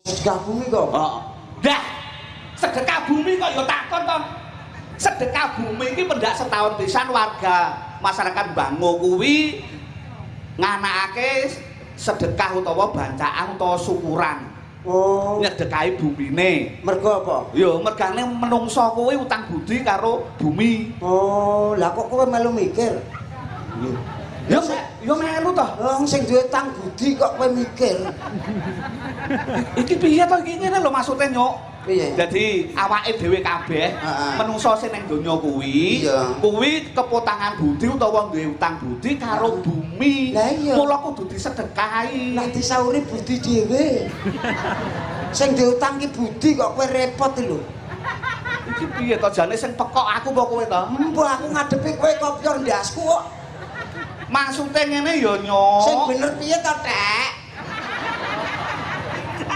Sedekah bumi kok. Heeh. Dah. Sedekah bumi kok ya takon to. Sedekah bumi iki pendak setahun pisan warga masyarakat Bango kuwi nganakake sedekah utawa bancaan utawa syukuran. Oh, Nyedekahi bumine. Mergo apa? Ya mergane menungsa kuwi utang budi karo bumi. Oh, lah kok kowe melu mikir? Ya ya melu to. Wong sing duwe utang budi kok kowe mikir. Iki piye to iki ngene lho maksude, Nyuk. Piye? Dadi awake dhewe kabeh menungsa sing ning donya kuwi, kuwi kepotangan budi utawa duwe utang budi karo bumi. Lah iya. Mula kudu disedekahi. Lah disauri budi dhewe. Sing diutang ki budi kok kowe repot lho. Iki piye to jane sing pekok aku apa kowe to? Mbah aku ngadepi kowe kopyor ndasku kok. Maksude ngene ya, Nyuk. Sing bener piye to, Tek?